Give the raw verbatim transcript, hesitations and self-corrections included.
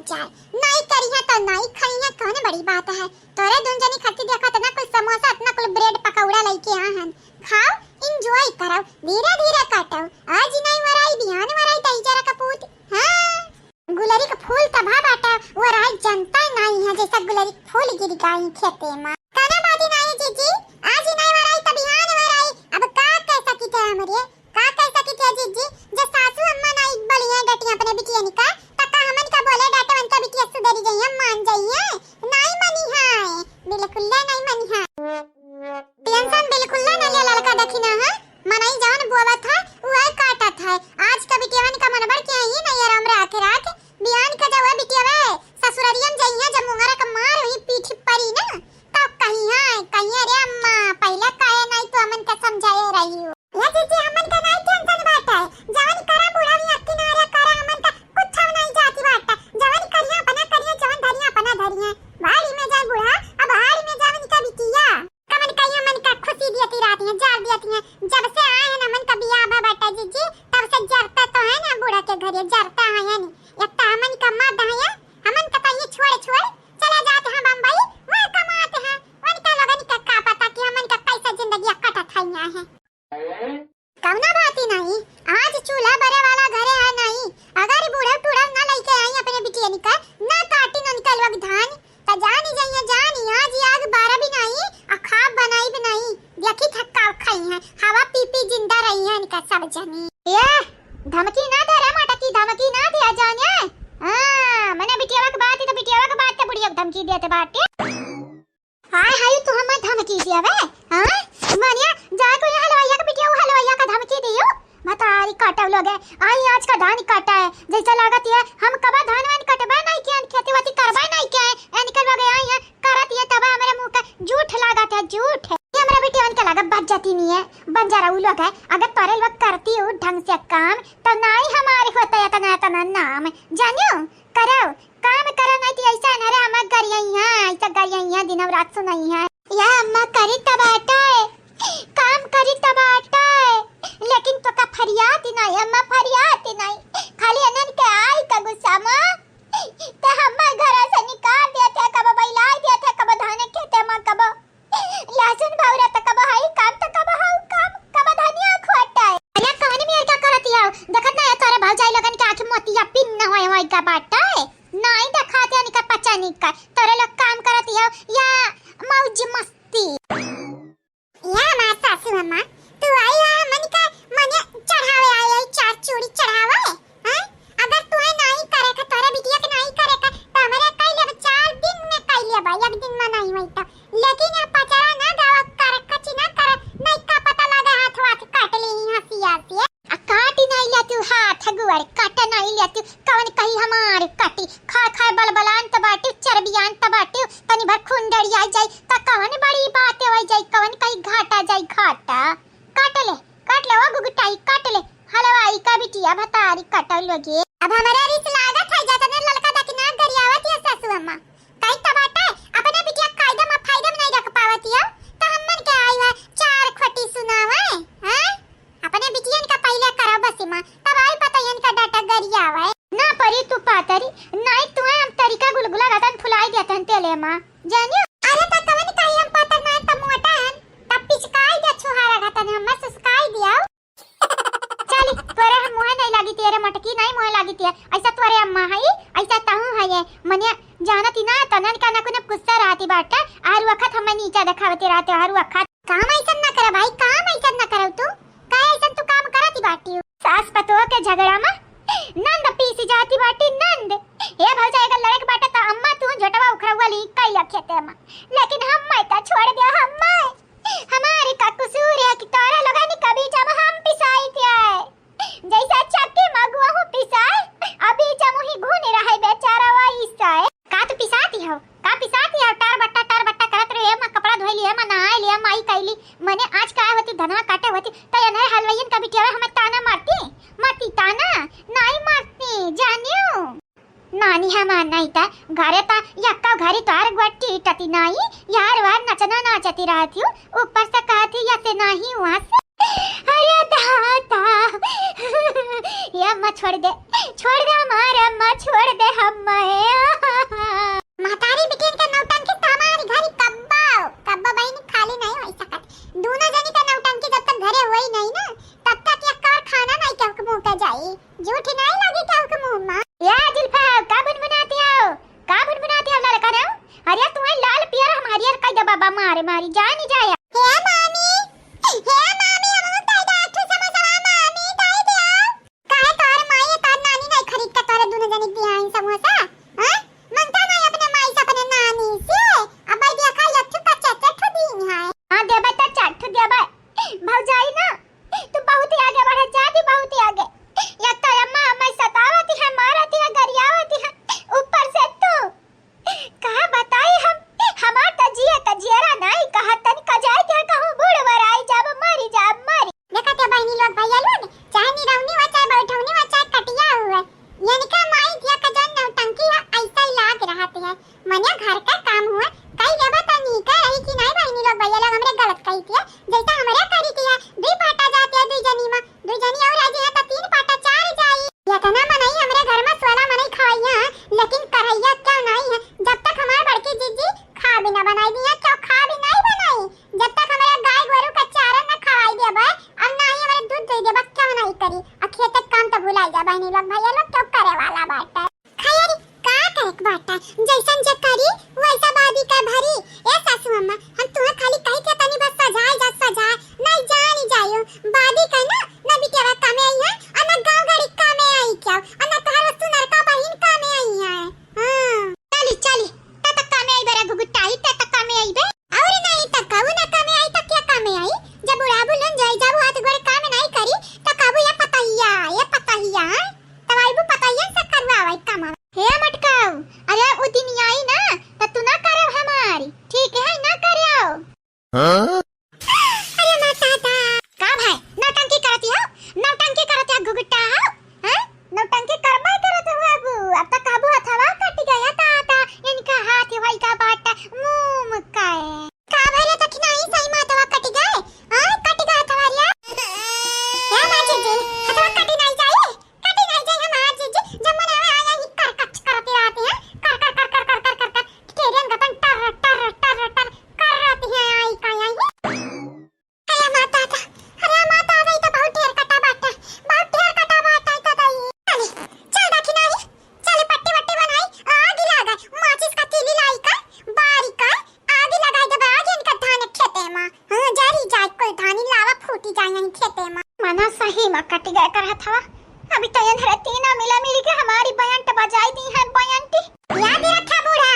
चार। नाई करिहा तो नाई खइहा, कौन बड़ी बात है? तोरे दुन जनी खातिर देखा, इतना कुल समोसा, इतना कुल ब्रेड पकौड़ा लइके आ हन। खाओ, एंजॉय करो, धीरे धीरे काटो। आज नाई वराई, बिहान वराई, दही जरा कपूत। हाँ, गुलरी के फूल तबाह बाटा, वराई जनता नाई है, जैसा गुलरी के फूल गिर गई खेते मा। कौनो बात नाई जीजी, आज नाई वराई तो बिहान वराई। अब का कह सकी थे हमरे? का कह सकी थे जीजी, जे सासू अम्मा नाई बोली है डटी अपने बिटियन का, त का हमन का बोले डाटे उनका बिटिया सुधरी जाइए, मान जाइए? नाई मनी है, बिल्कुल नाई मनी है। टेंशन बिल्कुल ना ले ललका दखिना है, मनई जवन बोवत है, उहे काटत है। आज का बिटियवन का मन बढ़ के ही नहीं आराम रखे राख, बिहान का जब बिटियवे ससुररियन जइहे, जब मुंगरा का मार हुई पीठी परी ना, तब कही है, कहिए रे अम्मा, पहले काहे नाई तू हमन का समझाए रही हो? या जीजी, हमन का नाई टेंशन बाटे, जवन करा बूढ़ा भी अक्की ना रे करा, हमन का कुछ नाई जाती बाटे, जवन करिया अपना करिया, जवन धरिया अपना धरिया। बाड़ी में जाए बूढ़ा, अब हाड़ी में जावन का बिटिया। कमन कहिया मन का खुशी दियती रहती है, जाल दियती है। जब से आए हैं ना मन का बियाह बा बाटा जीजी, तब से जरता तो है ना बूढ़ा के घरे, जरता है या नहीं। एक तो हमन का मर्द है, हमन का कहिए छोड़ छोड़ चला जाते हैं बम्बई, वह कमाते हैं। उनका लोगन का का पता कि हमन का कैसा जिंदगी कटत है यहाँ है। कौना बात ही नहीं, आज चूल्हा बरे वाला घरे है नहीं। अगर बूढ़ा टूढ़ा ना लइके आई अपने बिटियन का, ना काटी ना निकलवा धान, त जानी जाइए जानी, आज आग बारा भी नहीं, आ खाब बनाई भी नहीं। देखी थक्का खाई है, हवा पी पी जिंदा रही है इनका सब जनी। ये धमकी ना दे रे मटकी, धमकी ना दिया जाने। हाँ, मने बिटियावा के बात है तो बिटियावा के बात तो बुढ़िया के धमकी देते बाटे। हाय हाय, तू हमें धमकी दिया बे? हाँ? मानिया, जाए को ये हलवाइया का बिटिया, वो हलवाइया का धमकी दियो। बतारी काटा लोग है, आई आज का धान काटा है, जैसे लागत है हम कबा धान वान कटबा नहीं किया, खेती वाती करबा नहीं किया है, इनके लोग आई है, करत ये तबा हमारे मुंह का झूठ लागत है, झूठ है। ये हमारा बिटिया इनके लगा बच जाती नहीं है, बंजारा उ लोग है, अगर तोरे लोग करती हो ढंग से काम, तो ना ही हमारे होता है इतना, इतना नाम, जानियो, करो, काम करा नहीं तो ऐसा न रे, हम गरियाई हैं, ऐसा गरियाई हैं, दिन रात सुनाई हैं। या अम्मा करी तबाटा है, काम करी तबाटा है, लेकिन तो का फरियाद ही नहीं, अम्मा फरियाद ही नहीं, खाली अनन के आई का गुस्सा मा, ते हम्मा घर से निकाल दिया थे, कब बैलाई दिया थे, कब धान खेते मा, कब लहसुन भौरा त कब हई काम, त कब हऊ काम, कब धनिया खोटा है। अरे कौन मेर का करत हऊ? देखत ना है तोरे भौजाई लोगन के आँख मोतिया पिन न होए होए का बाटे। नाई देखात है निका पचा निका। तोरे लोग काम करत हऊ या मौज मस्ती। या हमार सासू अम्मा, तू आई है हमन का मने चढ़ावे आई है, चार चूड़ी चढ़ावे। हैं? अगर तुहे नाई करे का, तोरे बिटिया के नाई करे का, तो हमरे कई लेब, चार दिन में कई लेब, एक दिन में नाई होई तो। लेकिन ये पचरा ना गावा, कर कची ना कर, नहीं का पता लगे हाथ वाथ काट ली हंसिया से। आ काटी नाई ले तू हाथ गुअर, काट नाई ले तू, कवन कही हमार काटी, खा खा बलबलान त बाटी, चरबियान त बाटी, तनी भर खून दड़िया जाई, त कवन बड़ी बात हो जाई, कवन कही घाटा जाई घाटा। काट ले, काट ले, ओ गुगुटाई, काट ले। हलवाई का बिटिया भतारी काटल लोगे। अब हमरा रिस लागत है, जतने ललका दखिना गरियावत है सासू अम्मा। कही त बाटे, अपने बिटिया कायदे में फायदे में नहीं रख पावत है, तो हमन के आई है चार खोटी सुनावे, हैं? अपने बिटियन का पहले करो बस माँ, तब आई पता इनका डाटा गरियावे। ना परी तू पातरी, नहीं तुहे हम तरीका गुलगुला गतन फुलाई देतन तेले माँ। जानियो? अरे त कवन कही हम पातर ना त मोटा हन, तब पिचकाई दे छुहारा घातन हम सुस्काई दिया। चली, तोरे हम मुहे नहीं लागी तेरे मटकी नहीं मुहे लागी ते। ऐसा तोरे अम्मा है, ऐसा तहू है ये। मने जानती ना तनन का ना कुने गुस्सा रहती बाटे। हर वक्त हमें नीचा दिखावती रहते हर वक्त। काम ऐसा ना करे भाई, काम ऐसा ना करे तू। का ऐसा तू काम करती बाटी? सास पतोह के झगड़ा में नंद पीसी जाती बाटी, नंद। ए भौजाई, अगर लड़े के बाटे त अम्मा तू झोटवा उखरवा ली कइला खेते में, लेकिन हम मैं त छोड़ दिया, हम मैं। हमारे का कसूर है कि तोरा लोगन कभी जब हम पिसाई थे, जैसे चक्की में गेहूं पिसाए, अभी जब वही घुन रहे बेचारा वैसे। का तू पिसाती हो, का पिसाती हो? टार बट्टा, टार बट्टा करत रहे, मैं कपड़ा धोई लिए, मैं नहाए लिए, माई कैली, मने आज का होती धनवा काटे होती, त एनहर हलवाइयन का बिटिया हमें ताना मारती, मारती ताना, नाई मारती, जानियो। नानी हमार नाई त घरे त यक्का घरी तोहर गोटी टटी नाई, यार वार नचना नाचती रहती हूँ, ऊपर से कहती यसे नाही वहाँ से। अरे दादा, ये अम्मा छोड़ दे, छोड़ दे हमार अम्मा, छोड़ दे हम्मा, ए। महतारी बिटियन के नौटंकी त हमारी घरी कब्बो, कब्बो बहिनी खाली नहीं होइ सकत। दूनो जनी के नौटंकी जब तक घरे होई नहीं ना, तब तक एक कौर खाना नहीं केहू के मुंह के जाई। जूठी नहीं लगी केहू के मुंह मा। या जुल्फा, का भुनभुनाती हो? का भुनभुनाती हो ललका रे? अरे तुम्हें लाल पियर हम हरियर कई दे बाबा, मारे मारी जानी जाया। हे मामी, हे मामी, हम कई दे आठू समोसा मामी, दे दे। काहे तोर माई, तोर नानी नहीं खरीद के तोरे दूनो जनी दिया है समोसा? हाँ? मंगता नहीं अपने माई से, अपने नानी से। अब भाई देखा, ये ठू का चट्टू दिन है। हाँ, देबे तो चट्टू देबे। भौजाई ना, तू बहुत ही आगे बढ़त जाती, बहुत ही आगे। या तो अम्मा हमें सतावती है, मारती है, गरियावती है, ऊपर से तू। का बताई हम, हमार त जिया का जियरा नाई कहत, तनी का जाए के कहूँ बूढ़ बराई जाब, मरी जाब, मरी। देखत है बहिनी लोग, भैया लोग, चाहे निरौनी हो, चाहे बैठौनी हो, चाहे कटिया हुए, इनका माई दिया का जौन नौटंकी है, ऐसा ही लाग रहत है। मने घर का काम हुए, कई लेबा त नीका रही कि नाई बहिनी लोग, भैया लोग हमरे गलत कही थी, जैसा हमरे करी थी, दुई पाटा जाते हैं दुई जनी मा, दुई जनी और आ जाए तो तीन पाटा चार जाई। इतना मनई हमरे घर में सोलह मनई खवैया, लेकिन करैया क्या नाई है। जब तक हमार बड़की जीजी खा भी ना बनाई दिया, क्यों खा भी नहीं बनाई, जब तक हमारे गाय गोरू का चारा ना खवाई देबे, अब ना ही हमारे दूध दे देबे, क्यों नहीं करी। आ खेत के काम तो भुलाई जा बहनी लोग, भैया लोग क्यों करे वाला बाटे। खैर, का करे के बाटे, जैसन जे करी, वैसा बादी का भरी। ए सासू अम्मा, हम तुम्हें खाली कही के तनी बस सजाए जा, सजाए, नहीं जानी जायो। बादी का ना, ना बिटिया कामे आई है, और ना गाँव गाड़ी कामे आई क्या, और ना तोहर वस्तु नरका बहिन कामे आई है। हाँ। चली, चली, तब तक कामे आई बेरा घुघुटाई, तब तक कामे आई बे। और नहीं तक कहू ना कामे आई, तक क्या कामे आई? जब बुढ़ाबू लन जाई, जब हाथ गोड़ काम नहीं करी, तो कहू ये पतहिया, ये पतहिया, हाँ? तब आईबू पतहिया से करवावे काम। हे मटकाऊ, अरे उ दिन आई ना, तो तू ना करे हमारी, ठीक है, ना करे। हाँ? अरे माता दा। का भाई, नौटंकी करती हो? नौटंकी करती हो, घुघुटा हो? हैं? नौटंकी करबे करत हो बाबू। अब तक काबू हथवा कट गया ता, ता। इनका हाथ वही का बाटा, मुंह मुकाए। का भले तक नहीं सही मातवा कट गए? हाँ, कट गया हथवा रिया। क्या माँ जीजी, हथवा कटी नहीं जाए? कटी नहीं जाए हमार जीजी, जब मन आवे आया ही कर कच करते रहते हैं। कर, कर, कर, कर, कर, कर, कर, कर। तेरे अंगतन टर, टर, टर, टर कर रहती है, आई का आई। अरे माता दा, अरे माता दा, ई तो बहुत ढेर कटा बाटे, बहुत ढेर कटा बाटे तो दाई। चली, चल दखिनाई, चली पट्टी वट्टी बनाई, आग ही लागा, माचिस का तीली लाई का, बारी का, आग ही लगाई देबे, आग इनका धान खेते मा। हाँ, जरी जाए कुल धानी लावा फूटी जाए यहीं खेते मा। मना सही मा कटी गए करत हवा, अभी तो ये धरती ना मिला मिल के हमारी बयंट बजाई दी है, बयंटी। याद रखा बूढ़ा,